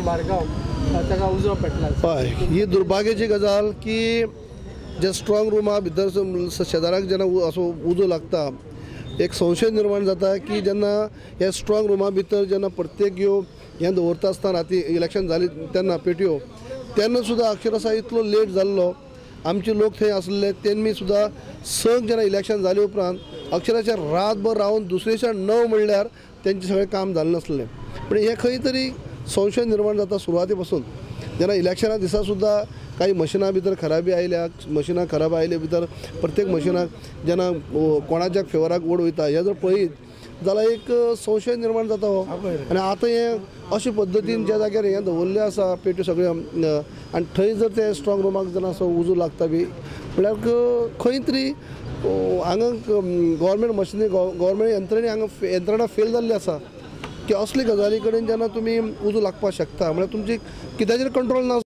बारगांव ताका उजो पेटला. हय, ही दुर्भाग्याची गजाल की जे स्ट्रॉंग रुमा भितर शेजाराक जेन्ना असो उजो लागता एक संशय निर्माण जाता की जेन्ना ह्या स्ट्रॉंग रुमा भितर जेन्ना प्रत्येक ह्यो हें दवरता आसतना राती इलेक्शन जाली तेन्ना पेटयो तेन्ना सुद्दां अक्षरशा इतलो लेट जाल्लो. आमचे लोक थंय आसले तेमी सुद्दां संक जेन्ना इलेक्शन जाले उपरांत अक्षरशा रातभर रावन दुसरे 9 म्हणल्यार तेंचें सगळें काम जालें नासलें. पण हें खंय तरी संशय निर्माण जाता सुरवाती पासून. जेन्ना इलेक्शना दिसा सुद्दां काही मशिनां भितर खराबी आयल्या, मशिनां खराब आयले भितर प्रत्येक मशिनाक जेन्ना कोणाच्या फेवराक वोट वयता हें जर पळयत जाल्यार एक संशय निर्माण जाता हो. आनी आतां हें अशे पद्दतीन ज्या जाग्यार हें दवरलें आसा पेट्यो सगळ्यो आनी थंय जर ते स्ट्रॉंग रुमाक जेन्ना असो उजो लागता बी म्हणल्यार खंय तरी हांगा गव्हर्मेंट मशिनरी गव्हर्मेंट यंत्रणे हांगा यंत्रणा फेल जाल्ली आसा की असले गजाली कडेन जेन्ना तुमी उजो लागपाक शकता म्हणल्यार तुमची कित्याचेर कंट्रोल ना.